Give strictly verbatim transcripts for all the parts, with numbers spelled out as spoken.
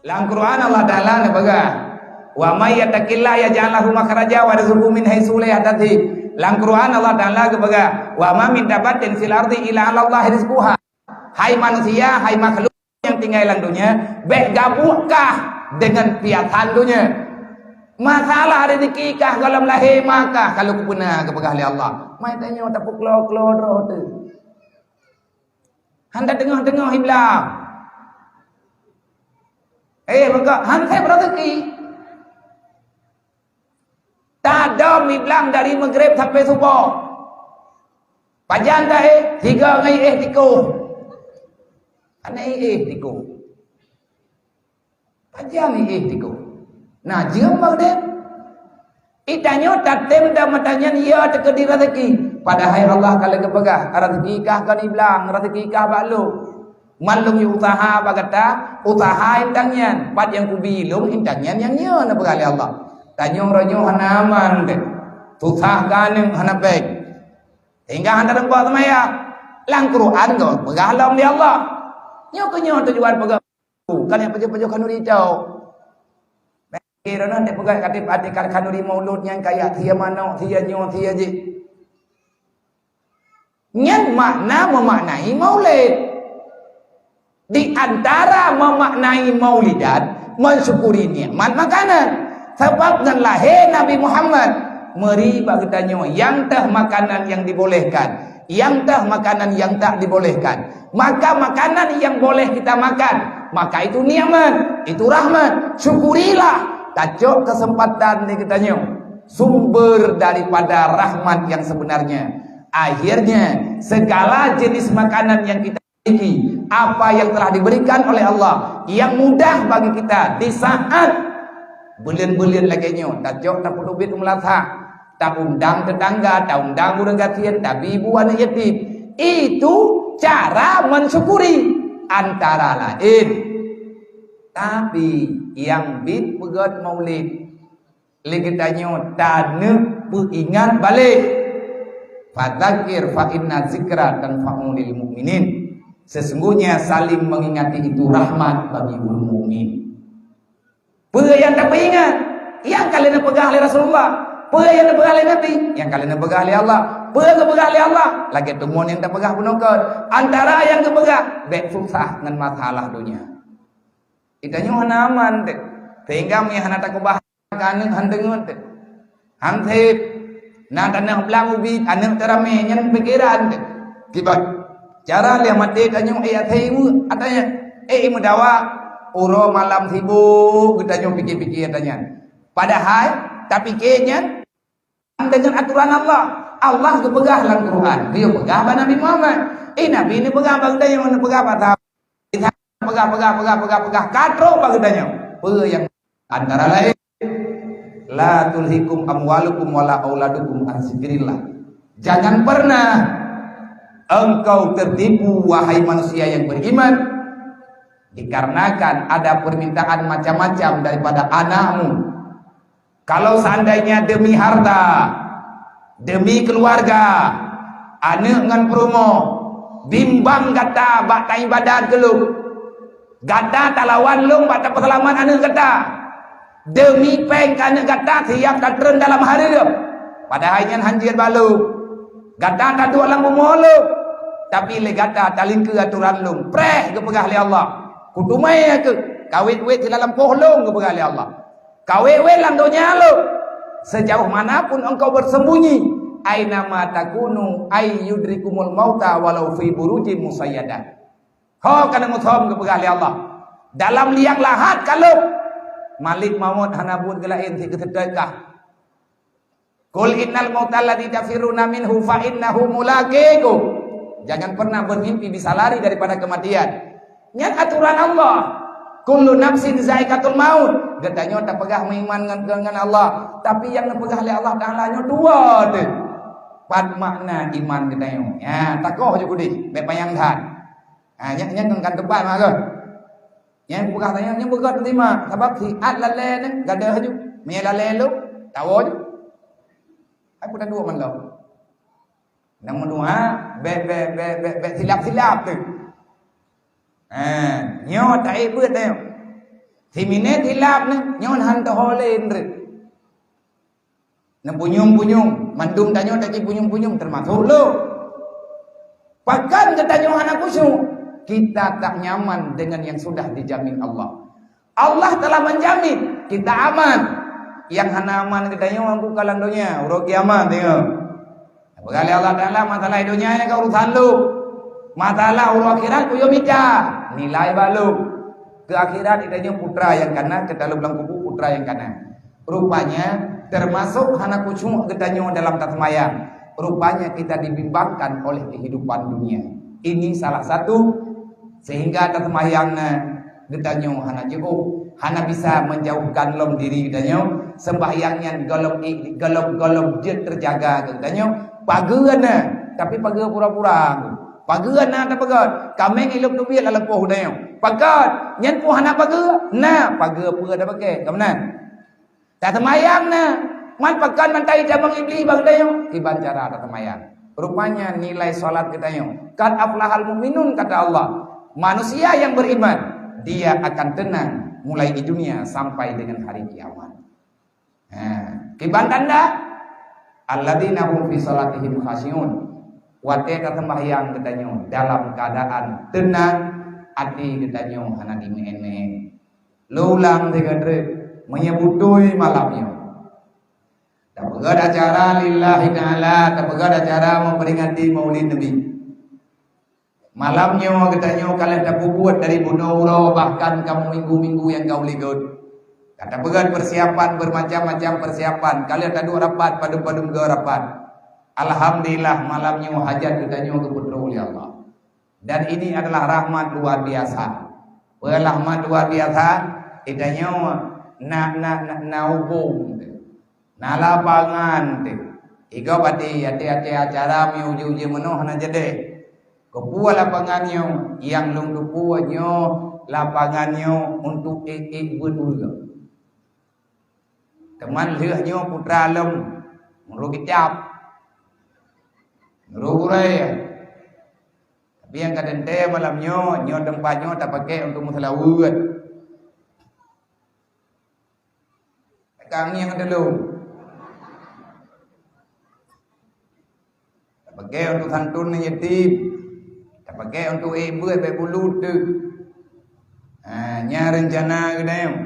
Lam Quran Allah Taala neupeugah, "Wa may yattaqillaha yaj'al lahu makhraja wa yarzuqhu min haitsu la yahtasib." Lam Quran Allah Taala geupeugah, "Wa ma min dabbatin fil ardi illa 'alallahi rizquha." Hai manusia, hai makhluk nyang tinggai lam donya, bék gabuek kah deungon piasan donya. Masalah rezeki kah gohlom lahé ma kah ka lheueh geupeuna geupeugah lé Allah. Mai tanyoe tapeuklo-klo droe teuh. Hana teungoh-teungoh iblang. Eh, maka han sép rezeki. Tadom iblang dari Maghrib sampai Suboh. Pajan taéh, tiga ngai éh tikoh. Hana éh tikoh. Pajan éh tikoh. Nah, jeuem bak deh. Itanyoe tatem dan meutanyan ya teukeudi rezeki. Padahai Allah ka lheueh geupeugah, rezeki kah kon iblang, rezeki kah bak lôn. Man lôn yue usaha bak gata, usaha intang nyan. Pat nyang kubi lôn intang nyan nyang nyoe neupeugah lé Allah. Tanyoe uroe nyoe hana aman deh. Susah ka aneuk hana bék. Sehingga hana teumpat seumayang. Lam Quran geupeugah lom lé Allah. Nyoe keuh nyoe tujuan peugah. Kan nyang pajoh-pajoh khanuri tau. Kira na dek peugah kati até khanuri maulud nyan kaya sia manok, sia nyoe, sia jih. Nyan makna memaknai maulid. Di antara memaknai maulidan, mensyukuri nikmat makanan. Sebab ngon lahé Nabi Muhammad, meuri bak geutanyoe nyang teuh makanan nyang dibolehkan, nyang teuh makanan nyang tak dibolehkan. Maka makanan yang boleh kita makan, maka itu nikmat, itu rahmat. Syukurilah, tacok kesempatan di geutanyoe. Sumber daripada rahmat yang sebenarnya. Akhirnya, segala jenis makanan yang kita miliki, apa yang telah diberikan oleh Allah, yang mudah bagi kita di saat buleuen-buleuen lagée nyoe, tacok tapeuteubiet u meulasah, taundang tetangga, taundang ureuëng gasien, tabi bu aneuk yatim. Itu cara mensyukuri antara lain. Tapi nyang biet peugét maulid, lé geutanyoe taneuk peuingat balek. Fadzakir fa inna zikra tanfa'u lil mu'minin. Sesungguhnya saling mengingati itu rahmat bagi orang mukmin. Peue nyang tapeuingat? Nyang ka lheueh neupeugah lé Rasulullah. Peue nyang neupeugah lé Nabi? Nyang ka lheueh neupeugah lé Allah. Peue geupeugah lé Allah? Lagée teumon nyang tapeugah bunoe kon. Antara nyang geupeugah, bék susah ngon masalah donya. Geutanyoe hana aman teuh. Sehingga meunyoe hana takeubah ka aneuk han deungon teuh. Han sép. Na tanoh blang ubit, aneuk teuramé nyan pikeran teuh. Kiban cara lheueh maté tanyoe, eh, asai ibu, atanya, eh, meudawa, uroe malam sibuk geutanyoe pike-pike atanya. Padahai tapike nyan deungon aturan Allah. Allah geupeugah lam Quran, geuyue peugah bak Nabi Muhammad. Eh, Nabi neupeugah bak geutanyoe, neupeugah bak sahabat. Peugah, peugah, peugah, peugah, peugah, ka trok bak geutanyoe. Peue nyang antara lain, "La tulhikum amwalukum wala auladukum an zikrillah." Jangan pernah engkau tertipu, wahai manusia yang beriman, dikarenakan ada permintaan macam-macam daripada anakmu. Kalau seandainya demi harta, demi keluarga, aneuk ngon peurumoh, bimbang gata bak taibadat keu lôn, gata talawan lôn bak tapeuseulamat aneuk gata. Demi péng keu aneuk gata siap tatreun dalam hareuem. Padahai nyan han jeuet bak lôn. Gata taduek lam bumoe lôn, tapi lé gata talingkeue atoran lôn. Preh geupeugah lé Allah, "Kuteumé keuh, kawét-wét sinan lampôh lôn," geupeugah lé Allah. Kawét-wét lam donya lôn, sejauh mana pun engkau bersembunyi, "Aina ma takunu ay yudrikumul mauta walau fi burujim musayyadah." Ho ka neumusom geupeugah lé Allah, dalam liang lahat ka lheueh, Malik Maut hana buet geulaén sikeuseutôt kah. "Qul innal mautal ladzi tafirruna minhu fa innahu mulaqikum." Jangan pernah bermimpi bisa lari daripada kematian. Nyan aturan Allah. "Kullu nafsin zaikatul maut." Geutanyoe tapeugah meuiman ngon, ngon Allah, tapi nyang neupeugah lé Allah Taala nyoe dua teuh. Pat makna iman geutanyoe? Ya, takoh ju keudeh, bék panyang that. Ha, nyan, nyan kan tepat mah keuh. Nyang peugah tanyoe, nyang peugah teurimong, sabab siat lalé nyan gadôh ju. Meunyoe lalé lôn, tawoe ju. Hai peutan dua mandum. Nyang meudua, bék, bék, bék, bék, bék silap-silap teuh. Ha, nyoe taék beuet tanyoe. Siminét hilap nyoe, nyoe han teuho lé indri. Neupunyueng-punyueng, mandum tanyoe taci punyueng-punyueng, teumasok lôn. Pakon geutanyoe hana khusyuk? Kita tak nyaman dengan yang sudah dijamin Allah. Allah telah menjamin kita aman. Nyang hana aman geutanyoe bukan lam donya, uroe kiamat tengok. Peugah lé Allah Taala, masalah donya nyan ka urusan lôn. Masalah uroe akhirat kuyue mita, nilai bak lôn. Keu akhirat geutanyoe putra nyang kana, keu talam lam kubu putra nyang kana. Rupanya, termasuk hana khusyuk geutanyoe dalam taseumayang. Rupanya kita dibimbangkan oleh kehidupan dunia. Ini salah satu sehingga taseumayang na geutanyoe hana jiôh, hana bisa menjauhkan lom diri geutanyoe. Sembahyang nyan gohlom, gohlom, gohlom jeuet terjaga geutanyoe. Pageue na, tapi pageue pura-pura. Pageue na tapeugah, kaméng ilop teubiet lam leupah geutanyoe. Pakon, nyan pun hana pageue? Na, pageue peue tapaké, ka meunan. Taseumayang na, man pakon mantong itamong Iblih bak geutanyoe? Kiban cara taseumayang. Rupanya nilai salat geutanyoe, "Qad aflahal mu'minun," kata Allah. Manusia yang beriman, dia akan tenang mulai di dunia sampai dengan hari kiamat. Ha, kiban tanda, "Alladzina hum fi salatihim khasyi'un." Watée taseumbahyang geutanyoe dalam keadaan tenang, até geutanyoe hana dimeu'én-meu'én. Lôn ulang sigoe treuk, meunyoe beutôi malam nyoe tapeugét acara lillahi ta'ala, tapeugét acara memperingati Maulid Nabi. Malam nyoe geutanyoe ka lheueh tapeubuet dari bunoe uroe, bahkan ka minggu-minggu nyang ka u likot. Ka tapeugét persiapan, bermacam-macam persiapan. Ka lheueh taduek rapat, padum-padum goe rapat. Alhamdulillah, malam nyoe hajat geutanyoe geupeutroh lé Allah. Dan ini adalah rahmat luar biasa. Peue rahmat luar biasa? Geutanyoe na, na, na, na ubông teuh, na lapangan teuh. Igob até, até-até acara mi uji-uji meunoh na jadeh. Keupeue lapangan nyoe? Nyang lôn teupeue nyoe, lapangan nyoe untuk ék-ék buet ureuëng. Teuma lheueh nyoe putra lom meureuh kitab, meureuh gurée. Tapi nyang ka teuntée malam nyoe, nyoe teumpat nyoe tapaké untuk meuseulaweuet. Kang nyang teulông. Tapaké untuk santun yatim. Tapaké untuk ék beuet bék bulut teuh. Ha, nyan reuncana geutanyoe.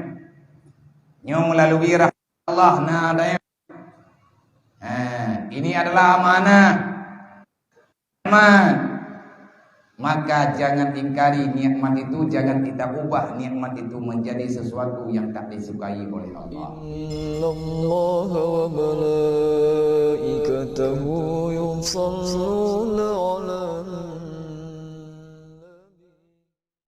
Nyoe meulalu rahmat Allah na dayah. Ha, ini adalah amanah. Nikmat. Maka jangan ingkari nikmat itu, jangan kita ubah nikmat itu menjadi sesuatu yang tak disukai oleh Allah. Innallaha wa malaikatahu yusalluna ala